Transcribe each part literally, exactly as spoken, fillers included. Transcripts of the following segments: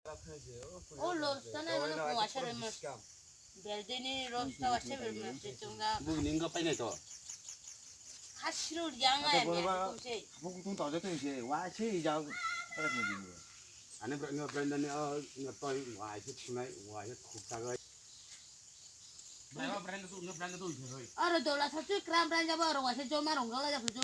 O los tane no ko wacha re mas. Beldeni los ta wacha re mas chunga. Bu ninga paine to. Khasirul yang ai me ko se. Bu tung to je to se wa se ja. Ani bra ni bra ni o ni to wa se chunai wa se khuk ta ga. Aro dola sa tu kram bra jabo aro wa se joma rong gala ja phu jo.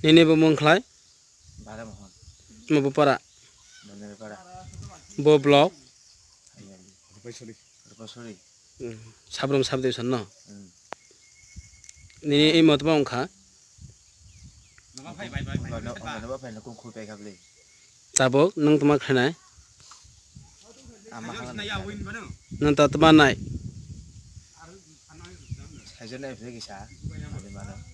Nini bo mung khlai? Bala Mohan. Mo bo para? Bandari para. Bo block? Hayali. Rupasori. Rupasori. Hmm. Sabrum sabde san no? Hmm. Nini ei motba ongkha? Ongkha no, ongkha no ba phai no kung khui pai kha bli. Tabuk nung tuma khainai? Ama hang. Nung ta tuma nai? Sajon nai phai kisa. Adi mano.